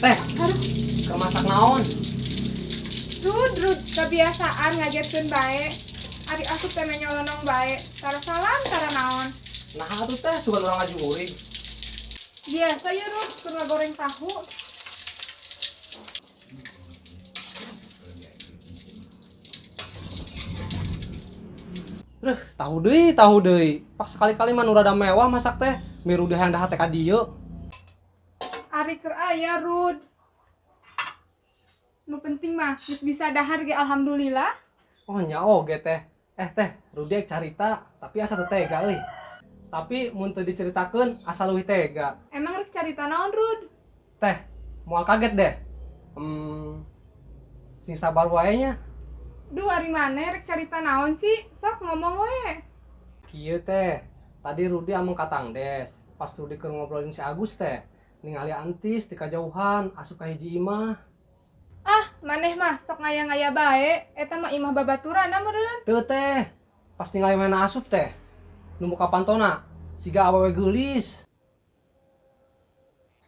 Teh, Aduh, keur masak naon? Rud, Rud, kebiasaan ngagetkeun bae. Ari asup teh nyolonong bae. Tara salam, tara naon. Nah, atuh teh sugan urang ngajurig. Biasa ya, Rud, keur ngagoreng tahu. Reuh, tahu deui, tahu deui. Pak sekali-kali mah nu rada mewah masak teh, miru hayang dahar teh ka dieu. Ari keur aya, Rud. Nu penting mah geus bisa dahar ge alhamdulillah. Oh nya oge teh. Eh teh, Rudi ek carita, tapi asa teu tega euy. Tapi mun teu diceritakeun asa leuwih tega. Emang rek carita naon, Rud? Teh, moal kaget deh. Sing sabar wae nya. Duh, ari maneh rek carita naon sih? Sok ngomong we. Kieu teh, tadi Rudi ameng ka Tangdes. Pas Rudi keur ngobrolin si Agus teh, ningali Antis ti kajauhan asup ka hiji imah. Ah, maneh mah sok ngaya-ngaya bae. Eta mah imah babaturanna meureun. Teu teh, pas ningali mana asup teh, nu muka pantona siga awewe geulis.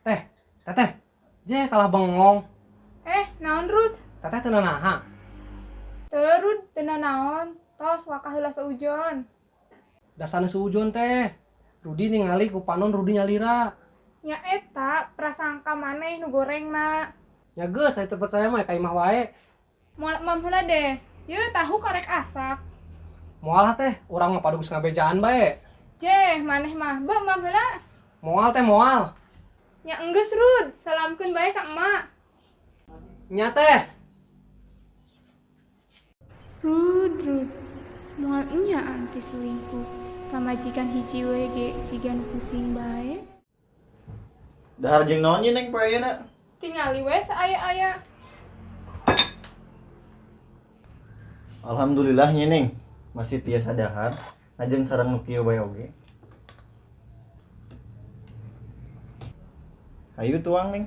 Teh, teteh, je kalah bengong. Eh, naon Rud? Teteh teu nanaha. Teu Rud, teu nanaon. Tos wakah heula seujon. Dasarna seujon teh. Rudi ningali ku panon Rudi nyalira. Nya eta prasangka maneh nu gorengna. Nya geus aya teu percaya mah ka imah wae. Moal emam heula deh. Yeuh tahu karek asak. Moal teh, urang mah padu geus ngabejaan bae. Jeh, maneh mah beuh emam heula. Moal teh moal. Nya enggeus Rud, salamkeun bae ka emak. Nya teh. Rud, Rud. Moal nya anti selingkuh. Pamajikan hiji we ge siga nu pusing bae. Dahar jeung naon ye Neng poe ayeuna? Tingali we saaya-aya. Alhamdulillah nya Neng, masih tiasa dahar. Najan sareng nu kieu bae oge. Hayu tuang Neng.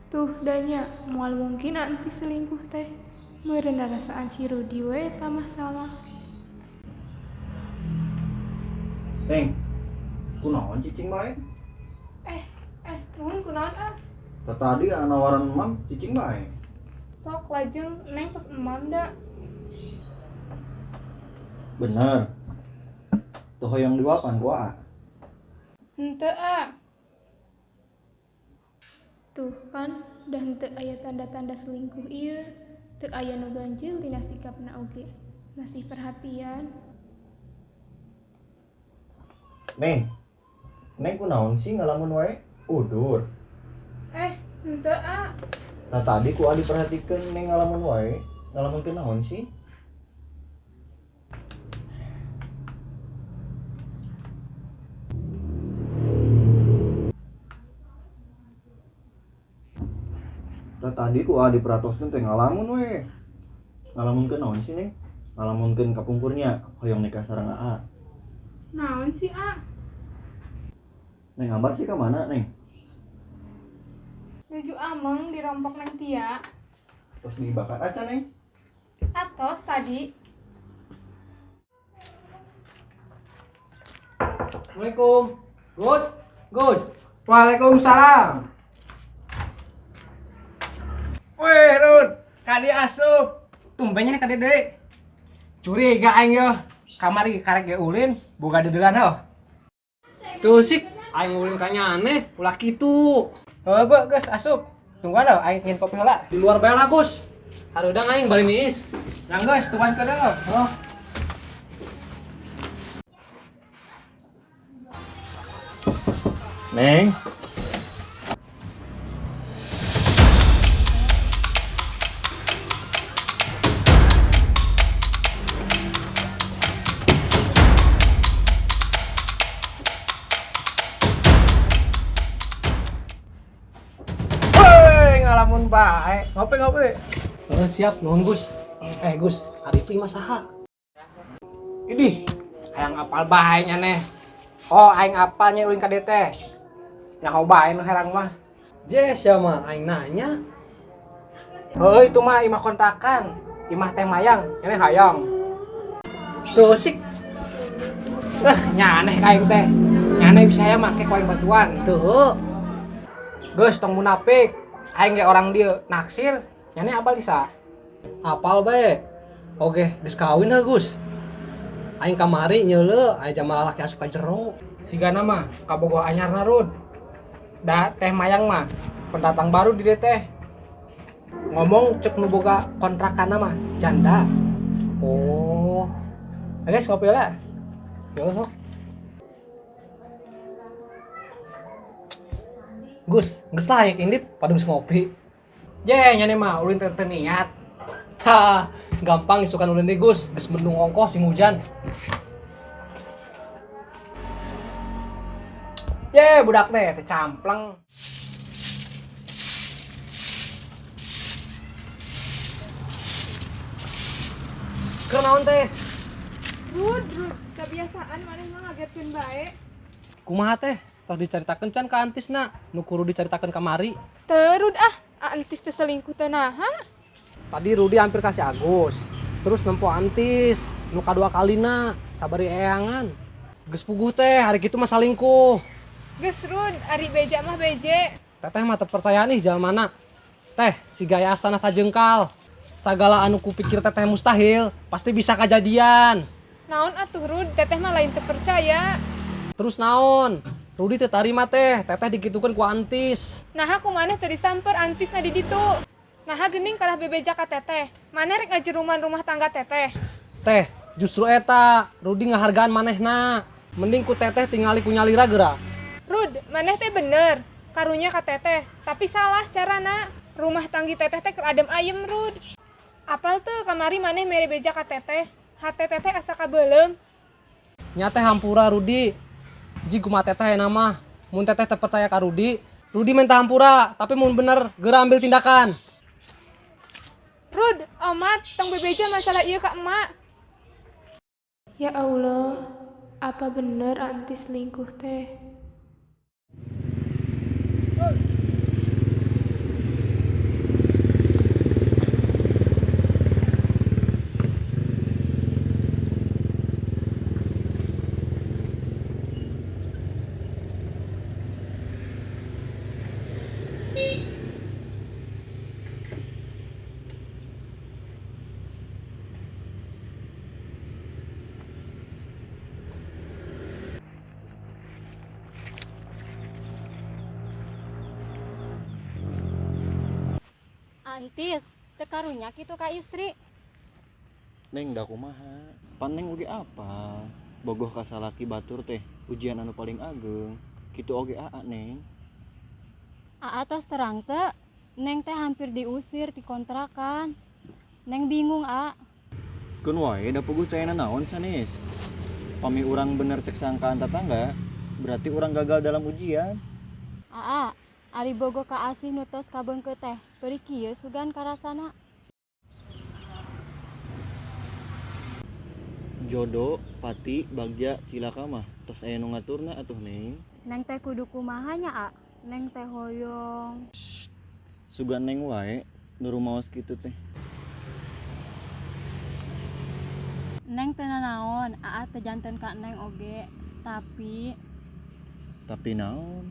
Tuh danya, moal mungkin anti selingkuh teh. Meureun rasaan si Rudi we eta mah salah. Neng, kunaon cicing bae? Nuhun kunaon ah? Tah tadi nawaran emam cicing bae. Sok lajeng Neng tos emam da. Bener. Tuh hoyong diwapan ku aa. Henteu ah. Tuh kan, dah henteu aya tanda-tanda selingkuh ieu. Teu aya nu ganjil dina sikapna oge. Masih perhatian. Neng, Neng kunaon sih ngalamun wae? Udur. Henteu ah. Nah tadi ku adi perhatikeun Neng ngalamun wae. Ngalamunkeun naon sih? Nah tadi ku adi perhatoskeun teh ngalamun we. Ngalamunkeun naon sih Neng? Ngalamunkeun kapungkurnya hoyong nikah sareng aa. Naon sih aa? Neng Ambar sih ka mana Neng? Nuju ameng dirompok Neng Tia. Terus dibakar aja Neng? Atos tadi. Assalamualaikum. Gus, Gus. Waalaikumsalam. Weh, Rud, kadi asup. Tumbennya nih kadi deui. Curiga aing yo. Kamari karek ge ulin, boga dedelan heuh. Tuh sik, aing ulin ka aneh, ulah kitu. Heuh, beuh, geus asup. Tungguan heuh, aing ngin kopi heula. Di luar bae lah, Gus. Hareudang aing bari niis. Yang geus, tungguan ke deui. Oh. Neng. Woi, ngalamun bae. Ngopi-ngopi. Oh, siap, nuhun Gus. Gus, hari itu imah saha? Idih, hayang apal bae nya neh. Oh, aing apal nya ulin ka dieu teh. Nyaho bae nu herang mah. Je, siapa aing nanya? Heuh, itu mah imah kontrakan. Imah teh mayang, ini hayang. Tuh sik. Nya aneh ka aing teh. Nyane bisa ya make koin bantuan. Teu. Geus tong munafik. Aing ge orang dieu naksir, nyane apal bisa. Apal bae. Oke, geus kawin heuh Gus. Aing kamari nyeuleu aya jama lalaki asup ka jero. Sigana mah kabogoh anyarna Rud. Da teh mayang mah pendatang baru di dieu teh. Ngomong cek nu boga kontrakanna mah janda. Oh, Oke, ngopi lah. ya sok. Gus, geus lah aing indit pada geus ngopi. Je, nyane mah ulin teh teu niat. Ha, gampang isukan ulin deh Gus, geus mendung ongkoh sing hujan. Ye, budak teh teh campleng. Keur naon teh? Rud, Rud, kebiasaan maneh mah ngagetkeun bae. Kumaha teh? Tos dicaritakeun can ka Antisna, nu kudu dicaritakeun kamari. Teu Rud ah, Antis teh selingkuh teh naha? Tadi Rudi hampir kasih Agus, terus nempo Antis, nu kadua kalina, sabari eangan. Geus puguh teh, hari kitu mah salingkuh. Geus Rud, ari beja mah beje. Teteh mah teu percaya nih jalmana. Teh, si gaya astana sajengkal. Sagala anu kupikir teteh mustahil, pasti bisa kejadian. Naon atuh Rud, teteh mah lain teu percaya. Terus naon? Rudi teu tarima teh, teteh dikitukeun ku Antis. Naha ku maneh teu disamper Antisna di ditu. Naha geuning kalah bebeja ka teteh. Maneh rek ngajeruman rumah tangga teteh. Teh, justru eta Rudi ngahargaan manehna. Mending ku teteh tingali ku nyalira geura. Rud, maneh teh bener. Karunya ka teteh, tapi salah carana. Rumah tanggi teteh teh keur adem ayem, Rud. Apal teu kamari maneh mere beja ka teteh. Hate teteh asa kabeuleum. Nya teh hampura Rudi. Ji kumaha teteh ayeuna mah. Mun teteh teu percaya ka Rudi, Rudi minta hampura, tapi mun bener geura ambil tindakan. Rud, omat, tong bebeja masalah ieu ka emak. Ya Allah, apa bener Antis selingkuh teh? Antis, teu karunya kitu ka istri. Neng da kumaha? Pan neng oge apa? Bogoh ka salaki batur teh ujian anu paling ageng. Kitu oge aa neng. Aa tos terang teu, Neng teh hampir diusir ti kontrakan. Neng bingung, A. Keun wae da puguh teh naon sanes. Pami urang bener cek sangkaan tatangga, berarti urang gagal dalam ujian. Aa, ari bogoh ka asih nu tos kabeungkeut teh, beri kieu sugan karasana. Jodo, pati, bagja, cilaka mah tos aya nu ngaturna atuh neng. Neng teh kudu kumaha nya, A? Neng teh hoyong. Sugan neng wae nu rumaos kitu teh. Neng teu nanaon, Aa teh janten ka Neng oge, tapi Tapi naon?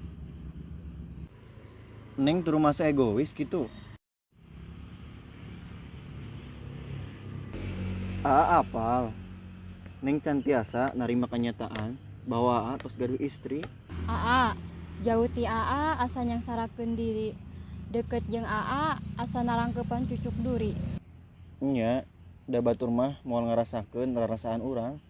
Neng teu rumasa egois kitu. Aa apal. Neng can tiasa narima kenyataan bahwa Aa tos gaduh istri. Aa, jauh ti Aa asa nyangsarakeun diri. Deket jeung Aa asa narangkeupan cucuk duri. Nya, da batur mah moal ngarasakeun rarasaan urang.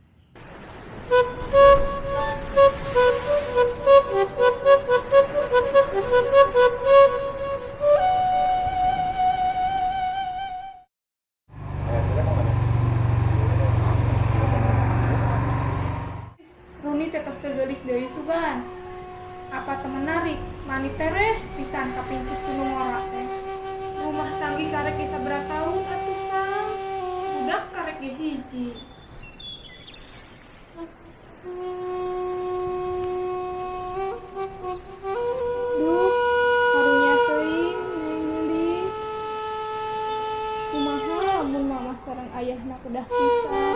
Runi teh tos teu geulis deui sugan. Apa teu menarik? Mani tereh pisan kapincuk ku nu ngora teh. Rumah tanggi karek ge sabaraha taun atuh Kang. Budak karek ge hiji. Duh, karunya teuing Neng geulis. Kumaha lamun mamah sareng ayahna kedah pisah.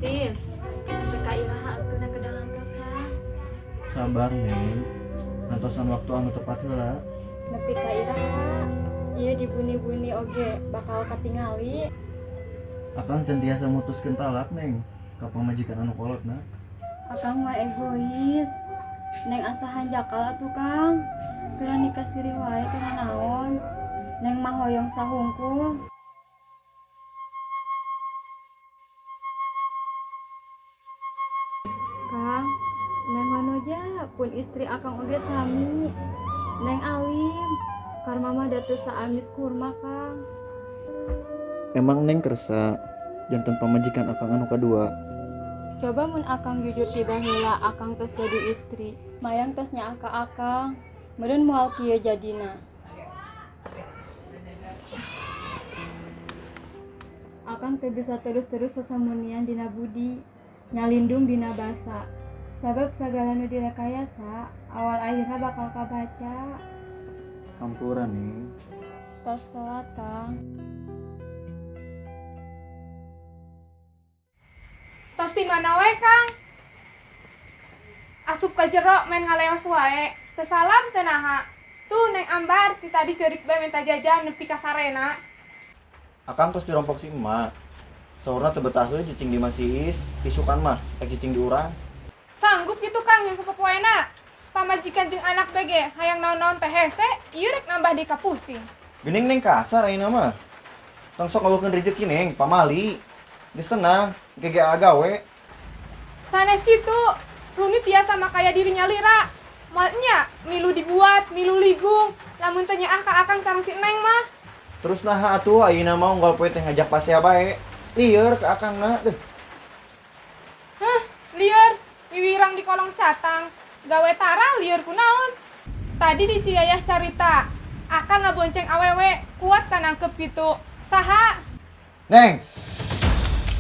Tis, nepi ka iraha atuh na kedah ngantosan? Sabar, Neng. Ngantosan waktu anu tepat heula. Nepi ka iraha? Ieu dibuni-buni oge bakal katingali. Akang can tiasa mutuskeun talak, Neng. Ka pamajikan anu kolotna. Akang mah egois. Neng asa hanjakal atuh, Kang. Geura nikah sirih wae teu nanaon. Neng mah hoyong sahungkul. Kang, Neng wanoja pun istri akang oge sami. Neng alim, karma mah da teu saamis kurma, Kang. Emang Neng kersa janten pamajikan akang anu kadua? Coba mun akang jujur ti baheula akang tos gaduh istri. Mayang tos nyaah ka akang, meureun moal kieu jadina. Akang teu bisa terus-terus sasamunian dina budi, nyalindung dina basa. Sabab sagala nu direkayasa, awal akhirna bakal kabaca. Hampura, Neng. Tos telat, Kang. Tos ti mana we, Kang? Asup ka jero main ngaleos wae. Teu salam teu naha. Tuh Neng Ambar ti tadi ceurik bae minta jajan nepi ka sarena. Akang tos dirompok si emak. Saurna teu betaheun cicing di Masiis, isukan mah rek cicing di urang. Sanggup gitu, Kang, jeung sapopoena. Pamajikan jeung anak BG hayang naon-naon teh hese, ieu rek nambah deui ka pusing. Geuning Neng kasar ayeuna mah. Tong sok ngaweukeun rejeki, Neng, pamali. Geus tenang, engke ge gawe. Sanes kitu, Runi tiasa makaya diri nyalira. Moal nya milu dibuat, milu ligung, lamun teu nyaah ka akang sareng si Neng mah. Terus naha atuh ayeuna mah unggal poe teh ngajak pasea bae. Lieur ka akangna deuh. Heuh, lieur, wiwirang di kolong catang. Gawe tara lieur kunaon. Tadi di Ciyayah carita, akang ngabonceng awewe kuat kanangkep kitu. Saha? Neng.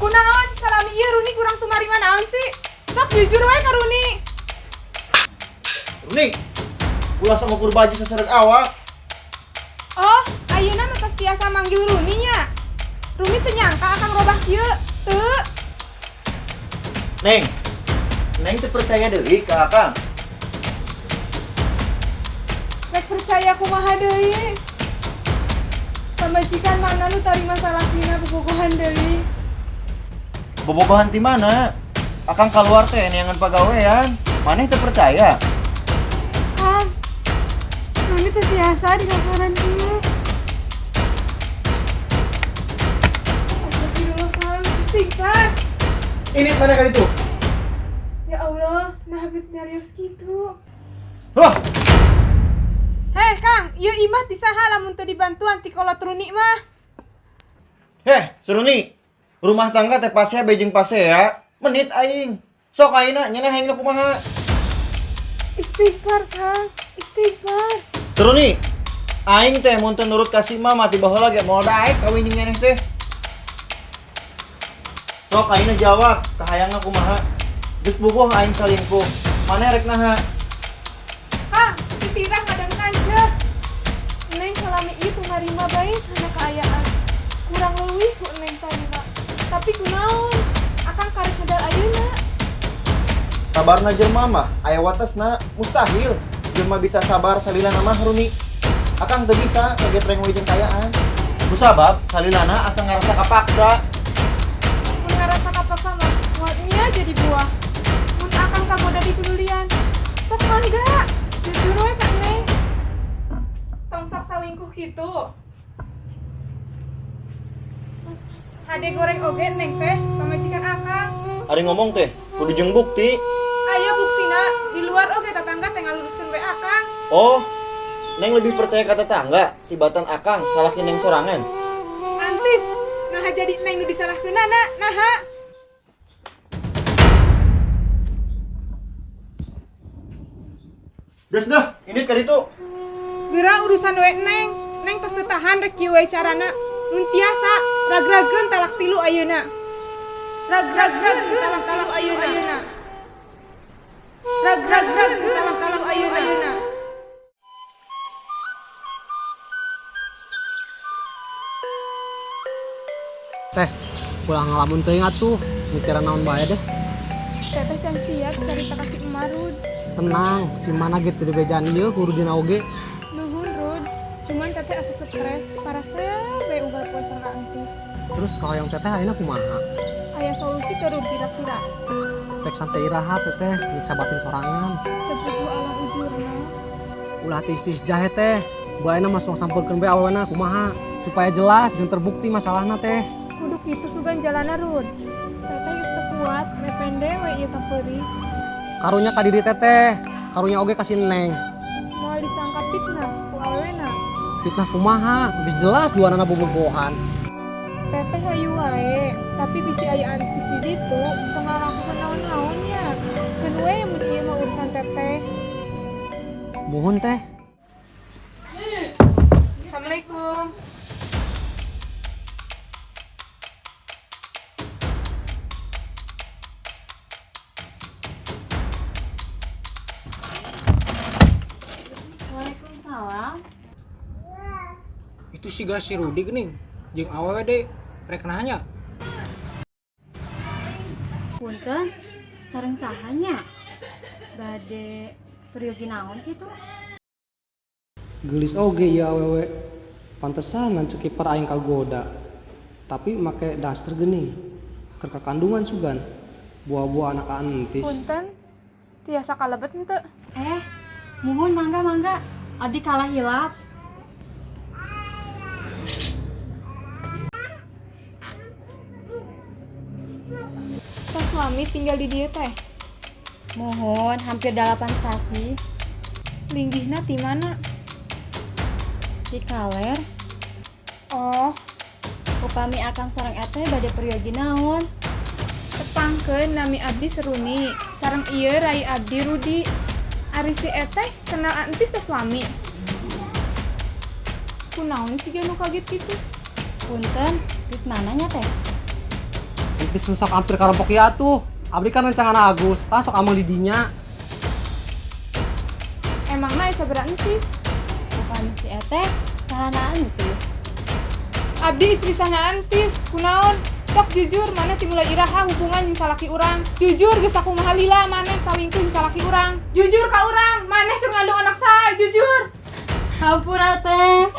Kunaon salami ieu Runi kurang tumarima naon sih? Sok jujur wae ka Runi. Runi, ulah sok ngukur baju sasereg awak. Oh, ayeuna mah tos tiasa manggil Runi nya. Runi teu nyangka akang robah kieu, teu. Neng, Neng teu percaya deui ka akang. Rek percaya kumaha deui? Pamajikan mana nu tarima salakina bobogohan deui? Bobogohan ti mana? Akang keluar teh neangan pagawean. Maneh teu percaya? Kang, Runi teu tiasa di kasaran ieu. Astagfirullah, Kang. Istighfar. Ini mana kali itu? Ya Allah, nah habis nyarios kitu. Hah! Heh, Kang, ieu imah ti saha lamun teu dibantuan ti kolot Runi mah? Heh, Seruni. Rumah tangga teh pasea bejeng pasea. Menit aing. Sok ayeuna nyeneh aing nu kumaha? Istighfar, Kang. Istighfar. Seruni. Aing teh mun teu nurut ka si mama ti baheula ge moal daek kawin jeung nyeneh teh. Sok ayeuna jawab, kahayangna kumaha? Geus bubuh aing salingkuh. Maneh rek naha? Kang, ditirah ngadang kanceuh. Neng salami ieu teu ngarima bae kana kaayaan. Kurang leuwih ku Neng tarima. Tapi kunaon? Akang karek medal ayeuna. Sabarna jelema mah aya watesna, mustahil jelema bisa sabar salilana mah Runi. Akang teu bisa kagetreng we jeung kaayaan. Kusabab salilana asa ngarasa kapaksa. Mun ngarasa kapaksa mah moal nya jadi buah. Mun akang kagoda di pedulian, sok mangga. Jujur we ka Neng. Tong sok salingkuh kitu. Hade goreng oge Neng teh pamajikan akang. Ari ngomong teh kudu jeung bukti. Aya buktina di luar oge tetangga teh ngaluruskeun we akang. Oh, Neng lebih percaya ka tetangga tibatan akang salaki Neng sorangan. Antis, naha jadi Neng nu disalahkeunana, naha? Geus dah, ini ka ditu. Geura urusan we Neng. Neng tos teu tahan rek kieu we carana. Mun tiasa ragrageun talak tilu ayeuna. Ragrageun talak tilu ayeuna. Ragrageun talak tilu ayeuna. Teh, ulah ngalamun teuing atuh. Mikiran naon bae deh. Teteh can siap carita ka si emak, Rud. Tenang, si mana gitu di bejaan ieu ku Rudina oge. Nuhun, Rud. Cuman teteh asa stres, parasea we unggal poe sareng Entis. Terus kahoyong teteh ayeuna kumaha? Aya solusi teu, Rud, kira-kira? Rek sampai iraha teteh nyiksa batin sorangan? Teu puguh Allah ujurna. Ulah tiis-tiis jahe teh. Bae mah langsung sampeurkeun bae awewena kumaha supaya jelas jeung terbukti masalahna teh. Kudu kitu sugan jalana, Rud. Teteh geus teu kuat, mepende we ieu kapeurih. Karunya ka diri teteh, karunya oge ka si Neng. Moal disangka fitnah ku awewena? Fitnah kumaha? Geus jelas duanana bobogohan. Teteh hayu wae, tapi bisi aya Entis di ditu, tong ngalakukeun naon-naon nya. Keun we mun ieu mah urusan teteh. Muhun teh. Assalamualaikum. Waalaikumsalam. Itu siga si Rudi geuning jeung awewe deui rek nanya. Punten, sareng saha nya? Bade peryogi naon kitu? Geulis oge ieu awewe. Pantesan lanceuk ipar aing kagoda. Tapi make daster geuning. Keur kakandungan sugan. Buah-buah anak Entis. Punten, tiasa kalebet henteu? Eh, muhun, mangga mangga. Abdi kalah hilap. Tos lami tinggal di dieu teh? Muhun, hampir 8 sasi. Linggihna ti mana? Di kaler. Oh. Upami akang sareng eteh bade peryogi naon? Tepangkeun, nami abdi Seruni. Sareng ieu rai abdi Rudi. Ari si eteh kenal Entis tos lami? Kunaon siga nu kaget kitu? Punten, geus mana nya teh? Entis nu sok hampir karompok ieu atuh. Abdi kan rencangan Agus, tah sok amang di dinya. Emangna aya sabaraha Entis? Upami si eteh sahana Entis? Abdi istri sahana Entis, kunaon? Sok jujur, maneh timulai iraha hubungan jeung salaki urang? Jujur, geus sakumaha lila maneh salingkuh jeung salaki urang? Jujur ka urang, maneh keur ngandung anak saha? Jujur. Hampura teh.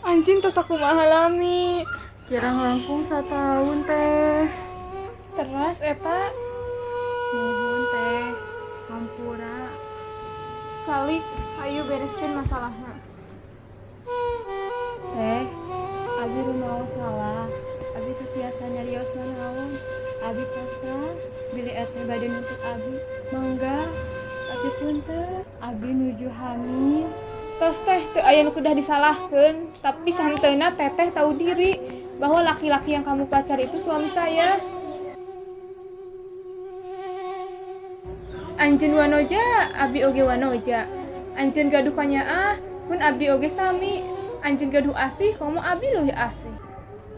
Anjing, tos sakumaha lami? Kirang langkung satahun teh. Teras eta. Nuhun teh. Hampura. Kalik, ayo bereskeun masalahna. Teh, abi rumaos salah. Abi teu tiasa nyarios nanaon. Abi pasrah bilih eteh bade nuntut abi. Mangga, tapi punten, abi nuju hamil. Tos teh, teu aya nu kedah disalahkeun, tapi sahenteuna teteh tahu diri bahwa laki-laki yang kamu pacar itu suami saya. Anjeun wanoja, abdi oge wanoja. Anjeun gaduh kanyaah, pun abdi oge sami. Anjeun gaduh asih, komo abdi leuwih asih.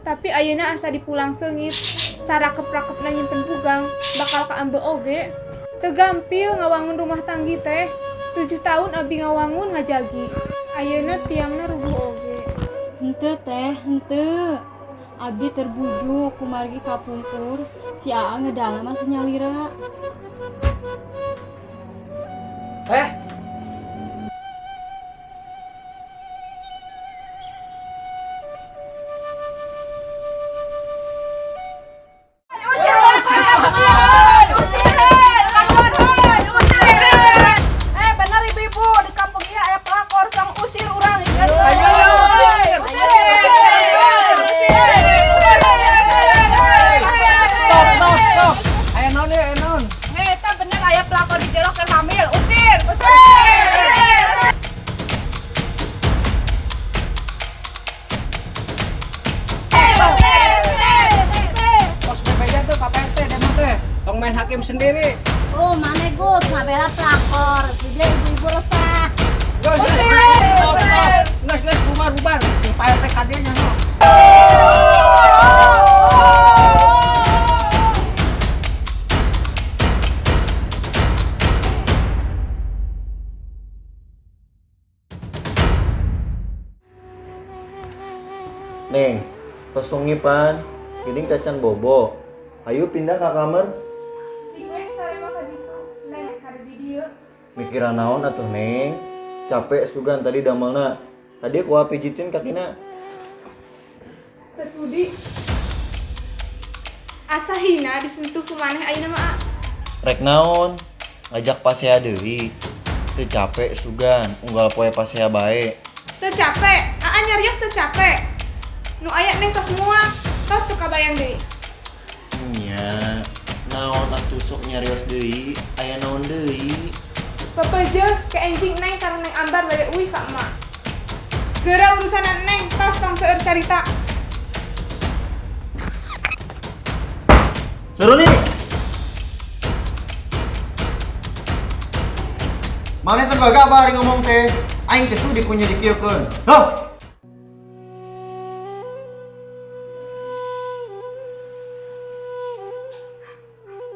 Tapi ayeuna asa dipulang seungit, sarakep-rakepna nyimpen pugang, bakal kaambe oge. Teu gampil ngawangun rumah tanggi teh. 7 tahun abdi ngawangun ngajagi. Ayeuna tiangna rubuh oge. Henteu teh, henteu. Abdi terbujuk kumargi kapungkur si Aa ngedala masih nyalira. Eh, Eh, bener ibu-ibu, di kampung ieu aya pelakor, tong usir urang. Stop, stop, stop. Aya naon ieu, aya naon? Hei, eta bener aya pelakor di jero keur hamil. Usir! Usir! Usir! Pos BPJ tuh Pak RT demo teh. Tong main hakim sendiri. Oh, mana Gus ngabela pelakor. Dia ibu-ibu resah. Geus, geus, stop, stop. Geus, geus, bubar, bubar. Sing Pak RT ka dieu nya no. Neng, tos wengi pan, geuning tacan bobo. Hayu pindah ka kamar. Cing we sare mah ka ditu. Neng sare di dieu. Mikiran naon atuh, Neng? Capek sugan tadi damelna. Tadi ku pijitin kakina. Teu sudi. Asa hina disentuh ku maneh ayeuna mah, A. Rek naon? Ngajak pasea deui. Teu capek sugan, unggal poe pasea bae. Teu capek, Aa nyarios teu capek. Nu aya Neng tos muak, tos teu kabayang deui. Nya, naon atuh sok nyarios deui, aya naon deui? Pepeje ke enjing Neng sareng Neng Ambar bade uih ka emak. Geura urusan Neng, tos tong seueur carita. Seru nih. Mana teh gagah bari ngomong teh? Aing teh sudi kunya dikieukeun. Hah?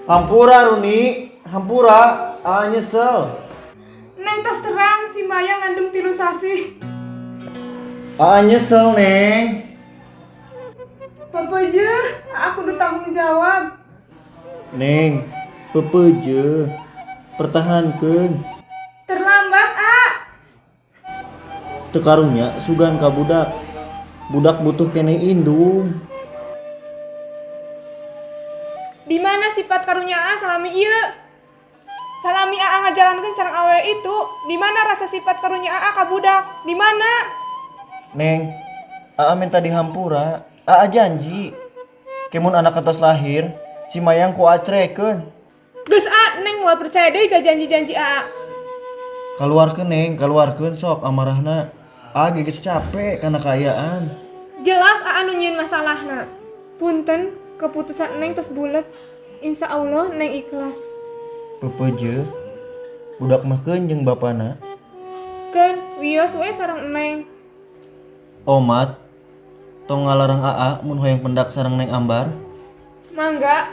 Hampura Runi, hampura, aa nyesel. Neng tos terang si Maya ngandung 3 sasih. Aa nyesel, Neng. Pepeje, aa kudu tanggung jawab. Neng, pepeje, pertahankeun. Terlambat, A. Teu karunya sugan ka budak. Budak butuh keneh indung. Di mana sifat karunya A salami ieu? Salami AA ngajalankeun sareng awewe itu, di mana rasa sifat karunya AA ka budak? Di mana? Neng, AA minta dihampura. AA janji. Kemun anak ketos lahir, si Mayang ku acrekeun. Geus A, Neng moal percaya deui ka janji-janji AA. Kaluarkeun, Neng, kaluarkeun sok amarahna. AA geus capek kana kaayaan. Jelas AA nu nyieun masalahna. Punten, keputusan Neng tos bulet. Insya Allah Neng ikhlas. Pepeje, budak mah keun jeung bapana. Keun, wios we sareng Neng. Omat, tong ngalarang AA mun hoyong pendak sareng Neng Ambar. Mangga.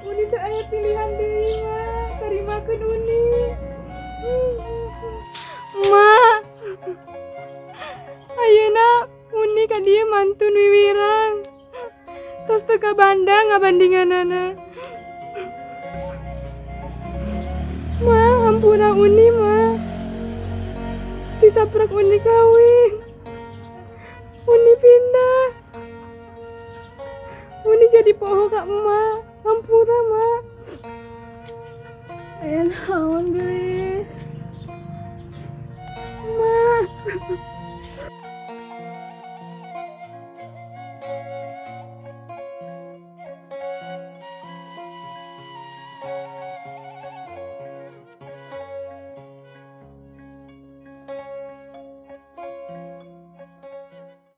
Uni teu aya pilihan deui, Ma. Tarimakeun Uni. Ma. Ayeuna Uni ka dieu mantun wiwirang. Tos teu kabandang ngabandinganana. Ma, hampura Uni, Ma. Tisaprak Uni kawin. Uni pindah. Uni jadi poho ka emak. Hampura, Ma. Aya naon, geulis? Ma.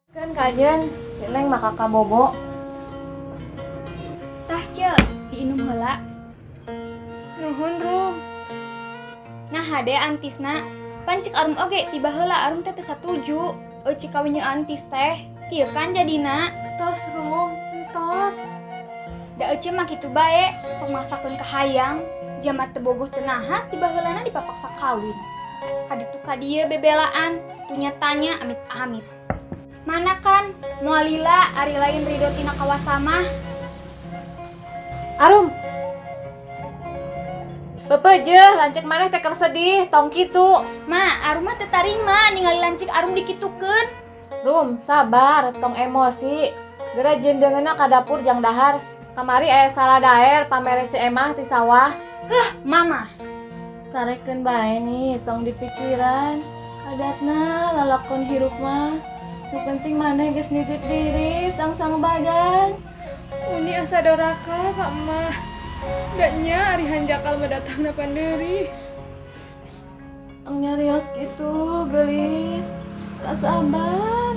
Kan kajen, si Neng mah kakak bobo. Tah, Ce, diinum heula. Nuhun, Rum. Nah, hade antisna. Pan cek Arum oge tiba heula Arum teh teu satuju. Eucik kawin jeung antis teh. Kieu kan jadina. Tos, Rum, tos. Da euceu mah kitu bae, sok maksakeun ka hayang. Jamat teu bogoh teu naha tiba heulana dipapaksa kawin. Kaditu ka dieu bebelaan, tunya tanya amit-amit. Mana kan moal lila ari lain ridho tina kawasa mah. Arum. Pepeje, lanceuk maneh teh keur sedih, tong kitu. Ma, Arum mah teu tarima ningali lanceuk Arum dikitukeun. Rum, sabar, tong emosi. Geura jendeungeunna ka dapur jang dahar. Kamari aya salah daer pamere Ceu Emah ti sawah. Heuh, mama. Sarekeun bae nih, tong dipikiran. Adatna lalakon hirup mah. Nu penting maneh geus nitip diri sangsang badan. Uni asa doraka ka emak. Daknya ari hanjakal mah datangna pandeuri. Tong nyarios kitu, geulis. Tak sabar.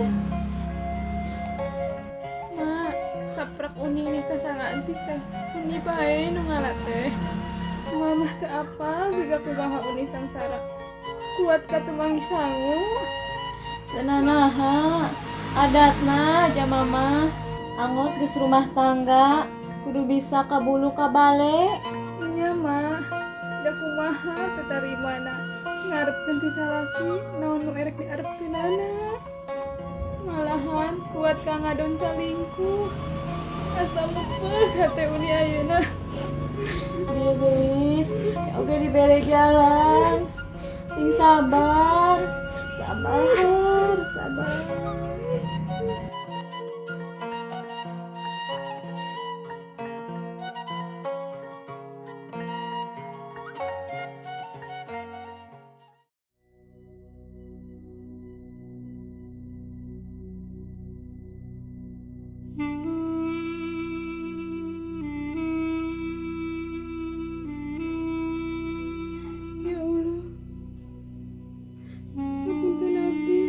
Uni nikah sama Entis teh, Uni bae nu ngala teh. Mama teu apal siga kumaha Uni sangsara. Kuat ka teu manggih sangu. Teu nanaha, adatna ja mama. Angot geus rumah tangga, kudu bisa kabulu kabale. Nya mah, da kumaha teu tarimana. Ngarepkeun ti salaki, naon nu erek diarepkeunana. Malahan kuat ka ngadon salingkuh. Asa mepeuh hate Uni ayeuna. Dia geulis, oge dibere jalan. Sing sabar, sabar, sabar. Ya Allah, hapunten abdi.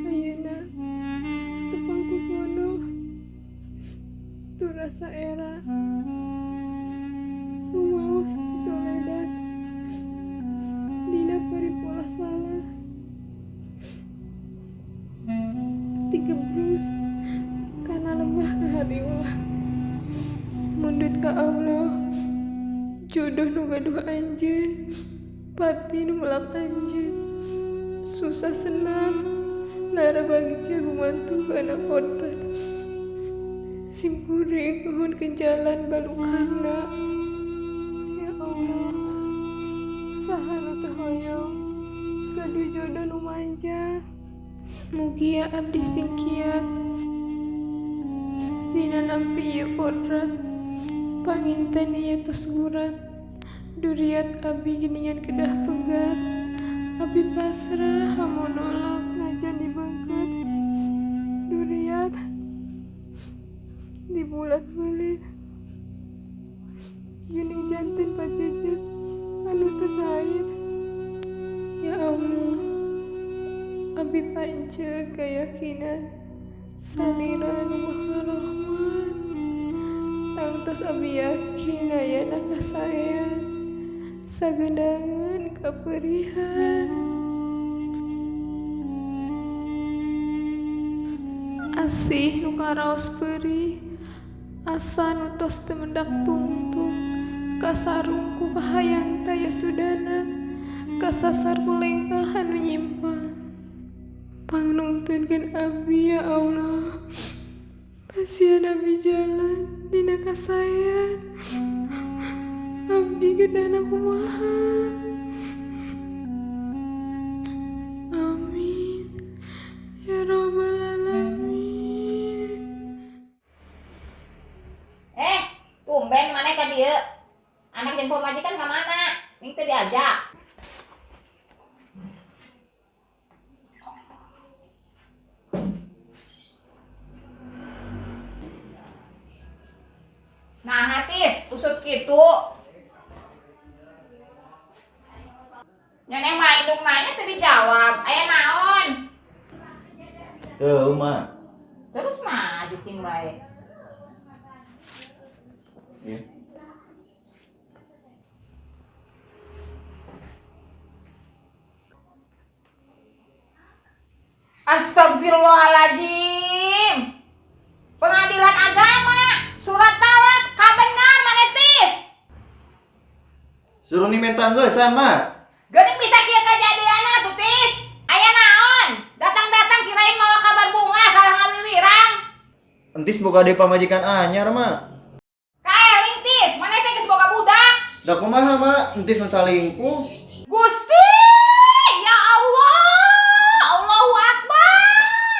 Ayeuna tepang ku sono tu rasa era rumaos soledad dina paripola salah tigebrus kana lemah kahariwa mundut ka Allah. Jodoh nu gaduh anjeun, pati nu melak anjeun, susah senang lara bagja gumantung kana kodrat. Simkuring nuhun ke jalan balukarna. Ya Allah, saha nu teu hoyong gaduh jodoh nu manja. Mugia abdi sing kiat dina nampi ieu kodrat. Panginten ieu tos gurat, duriat abi geningan kedah pegat. Abi pasrah hamun nolak najan dibeungkeut. Duriat dibulat-belit, geuning janten pacecet anu teu kait. Ya Allah, abi panceg kayakinan salira anu maha rahman. Tangtos abi yakin ayana kasaean, sagendangeun kaperihan. Asih nu karaos perih, asa nu tos teu mendak tungtung. Kasarung ku kahayang taya sudana, kasasar ku lengkah anu nyimpang. Pangnungtunkeun abdi ya Allah, pasihan abdi jalan dina kasaean. Abdi gedana kumaha. Amin ya robbal alamin. Tumben maneh ka dieu? Anak jeung pamajikan ka mana? Ning teu diajak. Nah, Tis, usut kitu. Nyaneh mah indung nanya teu dijawab. Aya naon? Teu, Mak. Terus mah cicing bae. Iya. Astagfirullahaladzim. Pengadilan agama, surat talak, kabenar maneh Tis. Suruh ni minta ngeusan, Mak. Geuning bisa kieu kajadianna tuh Tis. Aya naon? Datang-datang kirain mawa kabar bunga kalah ngawiwirang. Entis boga deui pamajikan anyar, Mak. Kaeling Tis, maneh teh geus boga budak. Da kumaha, Mak? Entis nu salingkuh. Gusti, ya Allah, Allahu Akbar.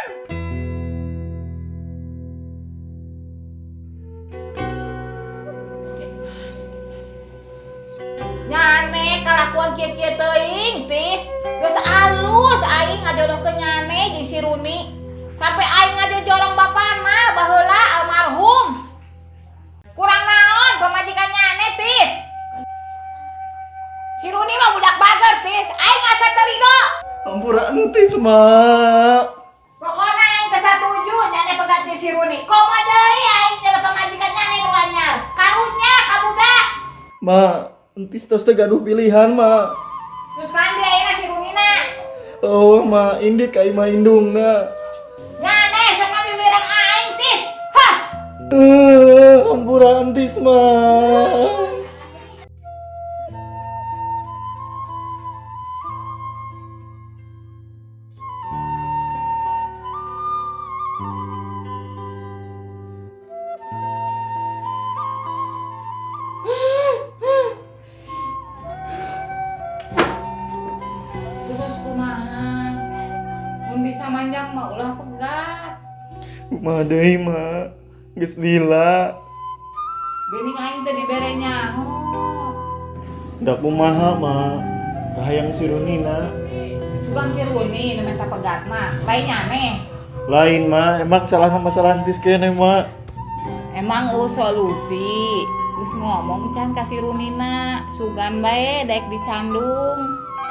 Nyane kalakuan kieu-kieu teuing, Tis. Geus alus aing ngajodohkeun nyane jeung si Runi. Sampai aing ngajojorong bapana baheula almarhum. Kurang naon pamajikan nyane, Tis. Si Runi mah budak bager, Tis. Aing asa teu rido. Ampura entis, Mak. Pokona aing teu satuju nyane pegat jeung si Runi. Komo deui aing nyelep pamajikan nyane nu anyar. Karunya ka budak. Ma, entis tos teu gaduh pilihan, Ma. Terus kan dia ayeuna si Runina. Oh, Ma, indit ka imah indungna. Nyane sok miwirang aing tis. Hah. Ampura entis, Ma. Terus kumaha? Mun bisa manjang mah ulah pegat. Kumaha deui, Ma? Geus lila. Geuning aing teh dibere nyaho. Da kumaha, Ma? Kahayang si Runina. Sugan si Runi nu menta pegat mah, lain nyane. Lain, Ma. Emang salah masalah entis kene, Ma. Emang eueuh solusi. Geus ngomong can ka si Runina, sugan bae daek dicandung.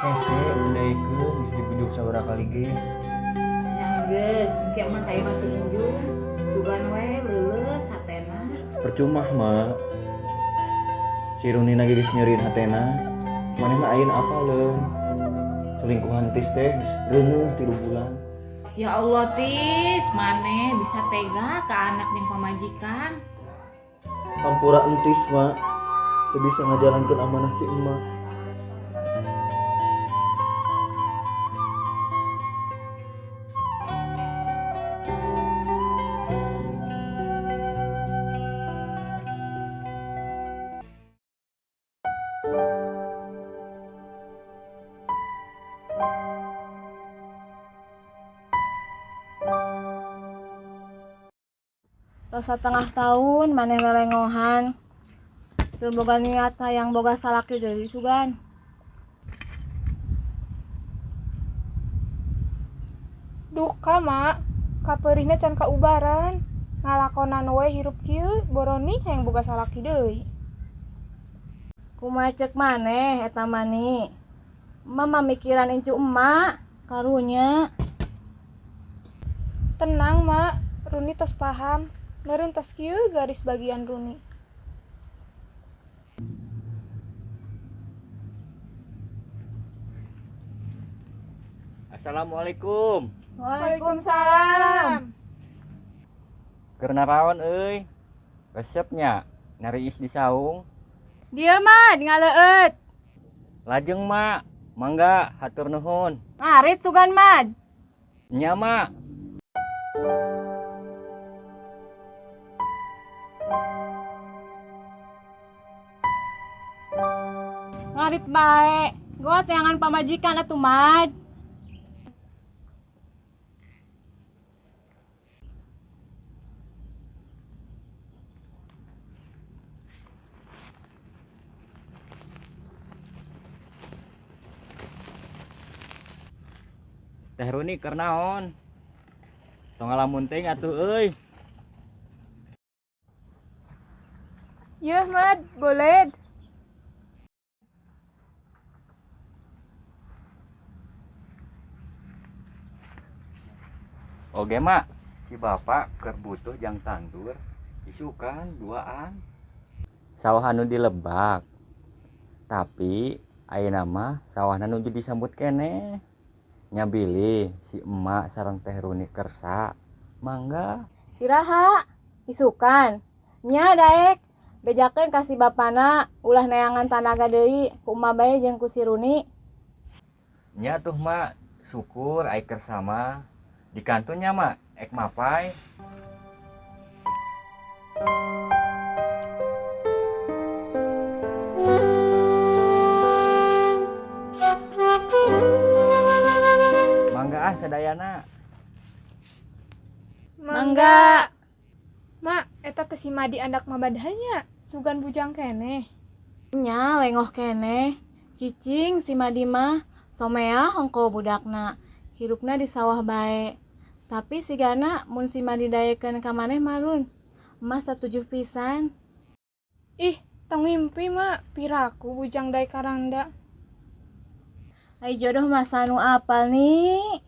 Hese, daekeun geus dibujuk sabaraha kali ge. Nya geus, engke mah ka imah si Injung. Sugan we leuleus hatena. Percuma, Ma. Si Runina ge geus nyeriin hatena. Manehna ayeuna apaleun? Selingkuhan tis teh geus reuneuh 3 bulan. Ya Allah tis, maneh bisa tega ka anak jeung pamajikan. Hampura entis, Ma. Teu bisa ngajalankeun amanah ti emak. Tos satengah tahun maneh lelengohan. Teu boga niat hayang boga salaki deui sugan. Duka, Mak. Kapeurihna can kaubaran. Ngalakonan we hirup kieu boroni hayang boga salaki deui. Kumaha ceuk maneh eta mani? Emak mah mikiran incu emak, karunya. Tenang, Mak. Runi tos paham. Meureun tos kieu garis bagian Runi. Assalamualaikum. Waalaikumsalam. Keur naraon euy? Resepnya nariis di saung. Dieu mah ngaleueut. Lajeng, Mak. Mangga hatur nuhun. Ngarit sugan, Mad. Nya, Mak. Ngarit bae. Gua teangan pamajikan atuh, Mad. Teh Runi keur naon? Tong ngalamun teuing atuh euy. Yeuh, Mad, boleh. Oge, Mak. Si bapak keur butuh jang tandur, isukan duaan. Sawah anu dilebak. Tapi ayeuna mah sawahna nuju disambut keneh. Nya bilih si emak sareng Teh Runi kersa. Mangga. Iraha, isukan. Nya daek. Bejakeun ka si bapana ulah neangan tanaga deui ku emak bae jeung ku si Runi. Nya tuh, Mak. Syukur ai kersa mah. Di kantunnya, Mak, ek mapai. Mangga ah sadayana. Mangga. Mak, eta teh si Madi andak mabadahnya. Sugan bujang keneh. Nya lengoh keneh. Cicing si Madi mah somea hongko budakna. Hirupna di sawah bae. Tapi sigana mun si Madi daekeun ka maneh marun. Emak satujuh pisan. Ih, tong ngimpi, Mak. Piraku bujang daek karanda. Ai jodoh mah sanu apal nih.